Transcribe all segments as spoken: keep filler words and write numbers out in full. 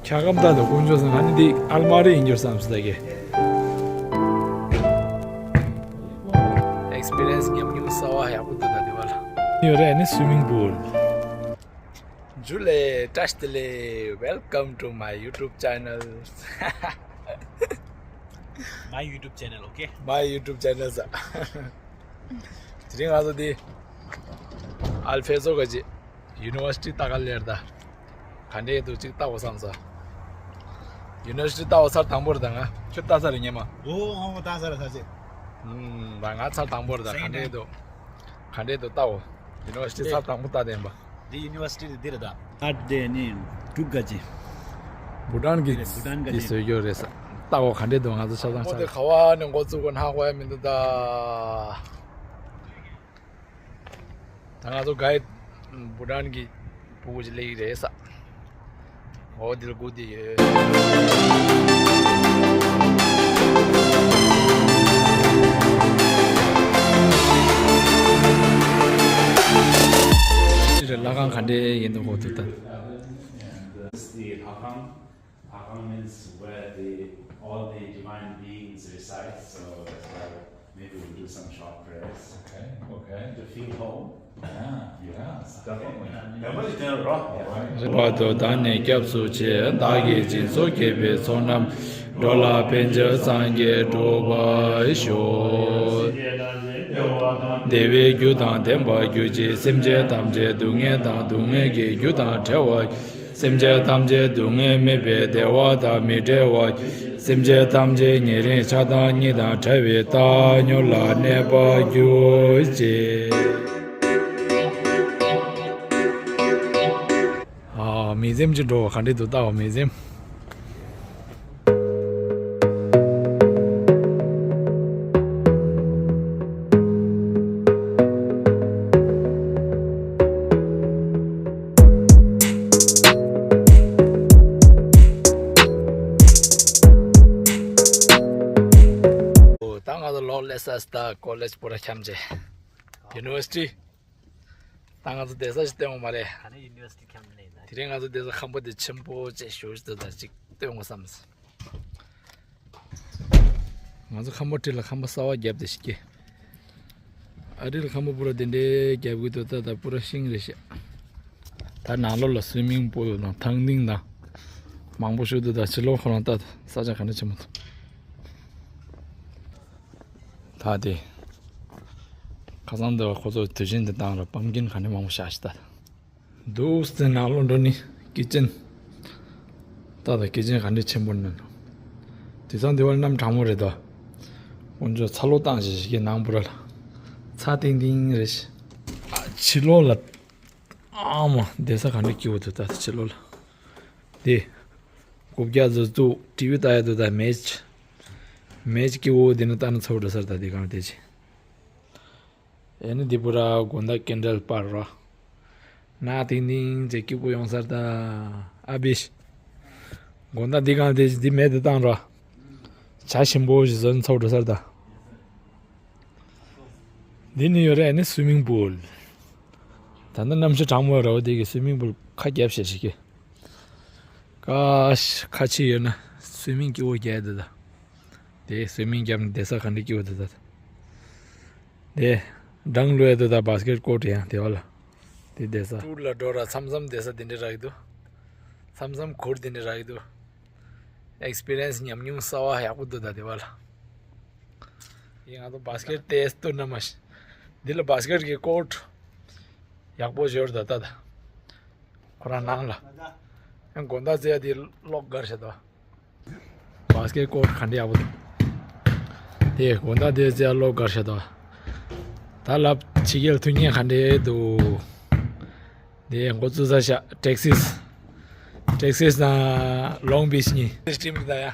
ཁྱ་གམ་ད་དུ་དཀོན་མཆོག་སེང་ཨ་ནི་འདི་ཨལ་མ་རི་ཡིན་རྒྱུ་བསམ་སོང་ད་གི། ཨེག་སི་པི་རི་ཡན་སི་ཉམས་མྱོང་གསར་བ་ཡག་པོ་འདུག་ད་འདི་བ་ལ། ཡོད་རེད། ཨ་ནི་སུའི་མིང་པུལ། ཇུ་ལེ། བཀྲ་ཤིས་བདེ་ལེགས། Welcome to my YouTube channel. My YouTube channel, okay? My YouTube channel ཟེར། དེ་རིང་ང་ཚོ་འདི་ཨལ་ཕེ་ཛོ་ག་ཅི་ཡུ་ནི་ཝར་སི་ཊི་ལྟ་ག་སླེབས་ད། ག་འདྲས་འདུག་ཅིག་ལྟ་དགོས་བསམ་སོང་། ཡུ་ནི་ཝར་སི་ཊི་ལྟ་དགོས་ཚར་དང་པོ་རེད་ད། ང་ཁྱོད་ལྟ་ཚར་རེད་ཉེ་མ། ཨོ་ཨོ་ལྟ་ཚར་རེད་ད་ཅི། ཨུམ། ད་ང་ཚར་དང་པོ་རེད་ད། ག་འདྲས་འདུག་ག་འདྲས་འདུག་ལྟ་འོ། ཡུ་ནི་ཝར་སི་ཊི་ཚར་དང་པོ་ལྟ་བསྡད་པ། འདི་ཡུ་ནི་ཝར་སི་ཊི་དེ་འདི་རེད་ད། ཨ་དེ་ནི་འབྲུག་ག་ཅི། བྷུ་ཊན་གྱི། བྷུ་ཊན་ག་འདི་ཅི། བཟོས་རྒྱུ་རེད་ས། ལྟ་འོ་ག་འདྲས་འདུག་ང་ཚོ་ཆ་ཚང་ཆ་ཚང་། ཁ་བ་ནས་འགོ་བཙུགས་དགོས་ན་ཧ་གོ་ཡ་མི་འདུག་ད། ད་ང་ཚོ་གའི་བྷུ་ཊན་གྱི་ཕྲུ་གུ་ཅིག་སླེབས་ཀྱི་རེད་ས། འོ་འདིར་སྒུག་བསྡད་ཡོད། ཅི་རེད། ལྷ་ཁང་ག་འདྲས་ཡིན་འདུག་གོ་འདུག་ད། This is the Hakang. Hakang means where the, all the divine beings reside, so that's why maybe we'll do some short prayers. Okay, okay. To feel home. Yeah, yeah, definitely. བར་དུ་བདག་ནི་སྐྱབས་སུ་མཆི། བདག་གིས་སྦྱིན་སོགས་བགྱིས་པའི་ཚོགས་རྣམས། འགྲོ་ལ་ཕན་ཕྱིར་སངས་རྒྱས་འགྲུབ་པར་ཤོག། བདེ་བའི་རྒྱུ་དང་ལྡན་པར་གྱུར་ཅིག། སེམས་ཅན་ཐམས་ཅད་སྡུག་བསྔལ་དང་སྡུག་བསྔལ་གྱི་རྒྱུ་དང་བྲལ་བར། སེམས་ཅན་ཐམས་ཅད་སྡུག་བསྔལ་མེད་པའི་བདེ་བ་དང་མི་འབྲལ་བར། སེམས་ཅན་ཐམས་ཅད་ཉེ་རིང་ཆགས་སྡང་གཉིས་དང་བྲལ་བའི་བཏང་སྙོམས་ལ་གནས་པར་གྱུར་ཅིག། ཨ། མི་ཚེམ་ཅིག་འགྲོ་བ་ག་འདྲས་འདུག་ལྟ་བ་མི་ཚེམ། ད་ང་ཚོ་ལོག་སླེབས་ས་ད་ཀོ་ལེཇ་པུ་ར་འཁྱམས་རྗེས། ཡུ་ནི་ཝར་སི་ཊི། ད་ང་ཚོ་བསྡད་ས་ཞིག་སྟོན་འོང་མ་རེད། ག་ནས་ཡུ་ནི་ཝར་སི་ཊི་འཁྱམས་ནས་ཡིན་ན། དེ་རིང་ང་ཚོ་བསྡད་ས་ཁང་པ་དེ་ཆེན་པོ་བྱས་ཞེ་པོ་ཞིག་འདུག་ད་ཅིག་སྟོན་འོང་བསམ་སོང་། ང་ཚོ་ཁང་པ་འཁྲིས་ལ་ཁང་པ་གསར་པ་བརྒྱབ་བསྡད་ཤག་གི། ཨ་རི་ལ་ཁང་པ་པུ་ར་དེ་འདྲའི་བརྒྱབ་གི་འདུག་ད་ད་པུ་ར་ཤིང་རེད་ཤག་ད་ནང་ལོགས་ལ་སུའི་མིང་པུལ་དང་ཐང་སྟེང་དང་མང་པོ་ཞིག་འདུག་ད་ཕྱི་ལོགས་ཁོ་རང་ལྟ་ས་ཆ་ག་འདྲ་ཆེན་པོ་འདུག་ད་དེ། ཁ་སང་འདི་ཁོ་ཚོ་དུས་ཆེན་འདི་བཏང་ར་པམ་ཀིན་ག་འདྲ་མང་པོ་བཞག་ཤག་ད། འདུག་སེ་ནང་ལོགས་འགྲོ་ནི་ཀི་ཅན། ད་ད་ཀི་ཅན་ག་འདྲ་ཆེན་པོ་ནི། དེང་སང་འདི་བར་གནམ་གྲང་མོ་རེད་དོ། དཀོན་མཆོག་ཚ་གློག་བཏང་ཞིག་ཞིག་གི་ནང་པུ་ར་ལ། ཚ་ཏིང་ཏིང་རེད་ཤག་ཕྱི་ལོགས་ལ། ཨ་མ་བསྡད་ས་ག་འདྲ་སྐྱིད་པོ་འདུག་ད་ཕྱི་ལོགས་ལ། དེ། རྐུབ་བཀྱག་ཟུར་བཙུགས་ཊི་ཝི་ལྟ་ཡ་འདུག་ད་མེ་ཆི། མེ་ཆི་སྐྱིད་པོ་འདི་ནས་ལྟ་ན་ཚ་པོ་འགྲོ་ས་རེད་ད་འདི་གང་བལྟས་ཅི། ཨེ་ནི་འདི་པུ་ར་དགོང་དག་ཀེན་ཌལ་སྤར་རོ། ནག་ཏིང་ཏིང་བྱས་སྐྱིད་པོ་ཡོང་ས་རེད་ད། ཨ་བིཤ། དགོང་དག་འདི་གང་བལྟས་ཅི་འདི་མེ་དེ་བཏང་རོ། ཇ་ཞིམ་པོ་ཞིག་བཟོས་ན་ཚ་པོ་འགྲོ་ས་རེད་ད། འདི་ནི་ཡོད་རེད། ཨེ་ནི་སུའི་མིང་པུལ། ད་ལྟ་གནམ་གཤིས་གྲང་མོ་རེད་པ། འདི་གི་སུའི་མིང་པུལ་ཁ་བརྒྱབ་བྱས་ཤིག་གི། ཀ་ཤ་ཁ་ཕྱེ་ཡོད་ན་སུའི་མིང་སྐྱིད་པོ་རྒྱག་འདུག་ད། དེ་སུའི་མིང་བརྒྱབ་ནས་བསྡད་ས་ག་འདྲ་སྐྱིད་པོ་འདུག་ད། དེ་སྦྲང་བླུག་ཡ་འདུག་ད། བྷ་སི་ཀེ་ཊི་ཀོར་ཊི་ཡང་དེ་བ་ལ། དེ་བསྡད་ས། ཊུར་ལ་འགྲོ་ར་མཚམས་མཚམས་བསྡད་ས་དེ་འདྲ་རག་གི་འདུག་མཚམས་མཚམས་གུར་དེ་འདྲ་རག་གི་འདུག་ཨེག་སི་པི་རི་ཡན་སི་ཉམས་མྱོང་གསར་བ་ཡག་པོ་འདུག་ད་དེ་བ་ལ། ཡིན་ང་ཚོ་བྷ་སི་ཀེ་ཊི་ཏེ་སི་ཊི་ནི་མ་ཤི། འདི་ལ་བྷ་སི་ཀེ་ཊི་གི་ཀོར་ཊི་ཡག་པོ་ཡོད་རེད་ད་ད། ཁོ་རང་ནང་ལ། ཡང་དགོང་དག་རྩེ་ཡ་དེ་གློག་དཀར་ཤ་ད། བྷ་སི་ཀེ་ཊི་ཀོར་ཊི་ག་འདྲ་ཡག་པོ་འདུག་དེ་དགོང་དག་དེ་རྩེ་ཡ་གློག་དཀར་ཤ་ད། ད་ལབ་ཕྱི་རྒྱལ་ཐུག་མཁན་ག་འདྲ་འདུག་དེ་འགོ་བཙུགས་ས་ཤག་ཊེག་སིས། ཊེག་སིས་དང་ལོང་བིཆ་གཉིས། སི་ཊིམ་གི་ད་ཡ།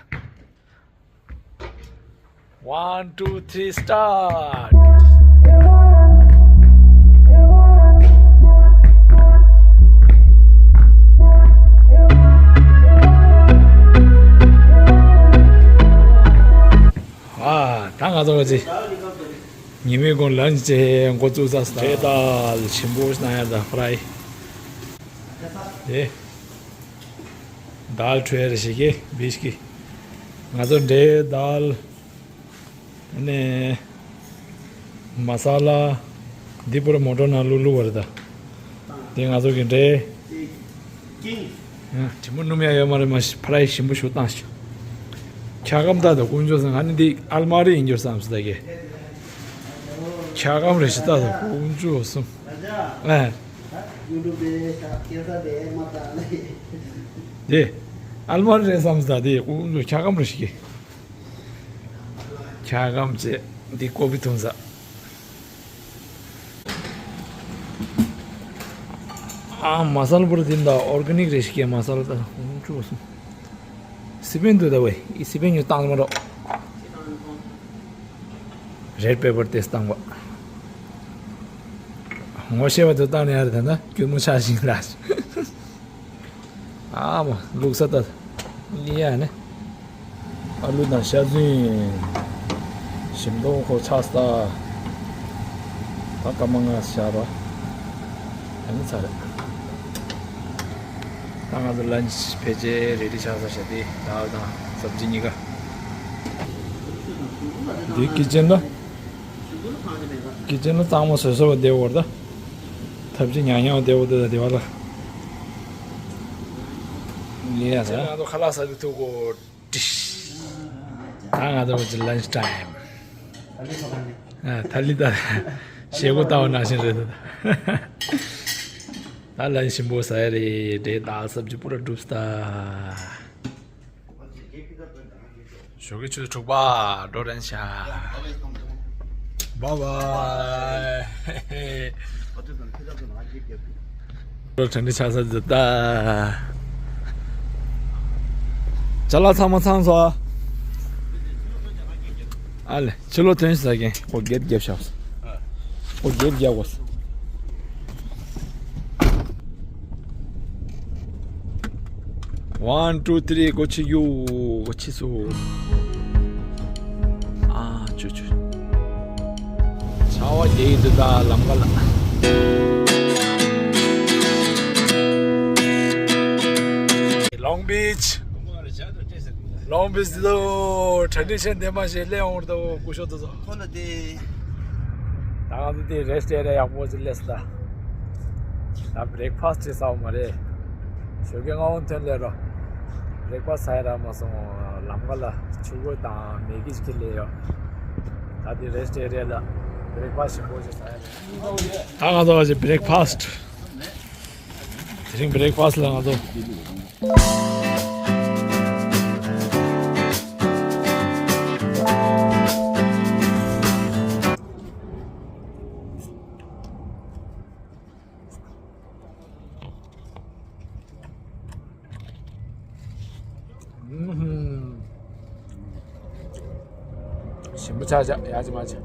One, two, three, start. ཨ། ད་ང་ཚོ་ག་ཚོད་ཉི་མའི་གུང་ལན་ཅི་འགོ་བཙུགས་ས་ཟེར་ད། ཞིམ་པོ་ཞིག་གནང་ཡ་ད་ཕ་རའི། དེ། དཱལ་འཕྲོད་རེ་ཞིག་གི་བིས་ཀི། ང་ཚོ་འདྲེ་དཱལ། ཨ་ནི། མ་ས་ལ། འདི་པུ་ར་མོ་ཊོ་ནང་བླུག་བླུག་བ་རེད་ད། དེ་ང་ཚོ་གི་འདྲེ། ཨ། དྲི་མ་སྣུམ་ཡག་ཡོད་མ་རེད། མ་ཕ་ར་ཡི་ཞིམ་པོ་ཞུ་བཏང་ཞིག་འཁྱག་སྒམ་ལྟ་དང་དཀོན་མཆོག་སོང་། ཨ་ནི་འདི་ཨལ་མ་རི་ཡིན་རྒྱུ་བསམ་སོང་ད་གི། འཁྱག་སྒམ་རེ་ཞིག་ལྟ་དང་དཀོན་མཆོག་སོང་། ཨ། དེ། ཨལ་མ་རི་རེད་བསམ་སོང་ད་དེ་དཀོན་མཆོག་འཁྱག་སྒམ་རེ་ཞིག་གི། འཁྱག་སྒམ་བྱས། འདི་ཀོ་ཕི་འཐུང་ས། ཨ། མ་ས་ལ་པུ་ར་འདི་འདྲ་ཨོར་ག་ནིག་རེད་ཤག་མ་ས་ལ་ད་ཧུང་ཅུ་སོང་། སི་པན་འདུག་ད་ཝེ། ཨི་སི་པན་ཉོ་བཏང་མ་རོགས། རེད་པེ་པར་ཏེ་བཏང་བ། ངོ་ཤེས་པ་དུ་བཏང་ནས་ཡར་ད་ན་སྐྱུར་མོ་ཆགས་ཤིང་ལ། ཨ་མ། བླུགས་ས་ད། ལི་ཡ་ནི། ཨ་ལུ་དང་ཤ་ཟུན། ཞིམ་མདོག་ཁོ་ཆགས་ས། ད་སྐར་མ་ལྔ་བཞག་རོ། ཨ་ནི་ཚར་རེད། ད་ང་ཚོ་ལན་ཆི་ཕལ་ཆེར་རེ་ཌི་ཆགས་ས་བྱས་ཏེ་དཱལ་དང་སབ་ཇི་གཉིས་ཀ། འདི་ཀི་ཅན་ལ། ཀི་ཅན་ལ་གཙང་མ་བཟོས་བཟོས་པ་བསྡད་ཡོད་རེད་ད། ཐབས་ཇུས་ཉག་ཉག་བསྡད་ཡོད་རེད་ད་དེ་བ་ལ། ངས་ཡ་ཟེར། ང་ཚོ་ཁ་ལག་ཟ་དུས་ཐུག་གོ། ད་ང་ཚོ་ལན་ཆི་ཊའིམ། ཨ། ཐ་ལི་ད། ཞེ་པོ་ལྟ་བ་ནང་བཞིན་རེད་ད། ད་ལན་ཞིམ་པོ་ཟ་ཡ་རེད། འདྲེ་དཱལ་སབ་ཇི་པུ་ར་འགྲུབ་སྟ། ཞོགས་ཀའི་ཆུ་ཚོད་དྲུག་པ་འགྲོ་རན་ཤག་བཱའི་བཱའི། འགྲོ་གྲ་འགྲིག་ཆགས་ས་འདི་ལྟ། ཅ་ལག་ཚང་མ་ཚང་སོང་། ཨ་ལེ། ཕྱི་ལོགས་ཐོན་ཟ་མཁན་ཁོ་སྒེར་རྒྱབ་ཤག་ཁོ་སྒེར་རྒྱབ་དགོས། One, two, three. སྒོ་ཕྱེ་རྒྱུ། སྒོ་ཕྱེ་སོང་། ཨ་ཅོ་ཅོ། ཆར་པ་རྒྱག་གི་འདུག་ད་ལམ་ཁ་ལ། Long Beach. Long Beach དུ་ཊེ་ཌི་ཤན་ལྡན་པ་ཞིག་སླེབས་འོང་དུ་སྐུ་ཞབས་དུ་ཚོ། ཁོ་ན་དེ། ད་ང་ཚོ་དེ་རེ་སི་ཊི་ཨེ་རི་ཡ་ཡག་པོ་ཅིག་སླེབས་སོང་ད། ད་བྷི་རེག་ཕ་སི་ཊི་ཅིག་ཟ་འོང་མ་རེད། ཞོགས་ཀའི་སྔ་པོ་ཐོན་སླེབས་རོགས། བྷི་རེག་ཕ་སི་ཊི་ཟ་ཡ་རག་མ་སོང་། ལམ་ཁ་ལ་ཕྲུ་གུ་དང་མེ་གི་ཅིག་སླེབས་ཡོད། ད་དེ་རེ་སི་ཊི་ཨེ་རི་ཡ་ལ་བྷི་རེག་ཕ་སི་ཊི་ཞིམ་པོ་ཅིག་ཟ་ཡ་རེད། ད་ང་ཚོ་བ་ཅིག་བྷི་རེག་ཕ་སི་ཊི། དེ་རིང་བྷི་རེག་ཕ་སི་ཊི་ལ་ང་ཚོ། ཞིམ་པོ་ཆགས་ཆགས་ཡག་ཅིག་མ་ཆགས།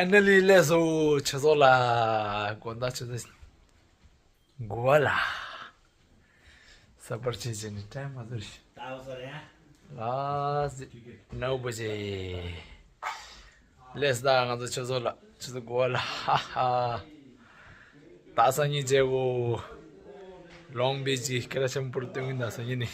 Finally སླེབས་སོང་ཆུ་ཚོད་ལ། དགོང་དག་ཆུ་ཚོད་དགུ་པ་ལ། ས་པར་བྱེད་བྱེད་ནས་ཊའིམ་མ་ཚོར་ཤི། ལ་ཟི་ནའུ་བ་ཇེ། སླེབས་ད་ང་ཚོ་ཆུ་ཚོད་ལ་ཆུ་ཚོད་དགུ་པ་ལ། ཧ་ཧ། ད་སང་ཉིན་མཇལ་གོ། ལོང་བིཆ་གི་སྐད་ཆ་ཆེན་པོ་སྟོན་གྱིན་ད་སང་ཉིན་ནི།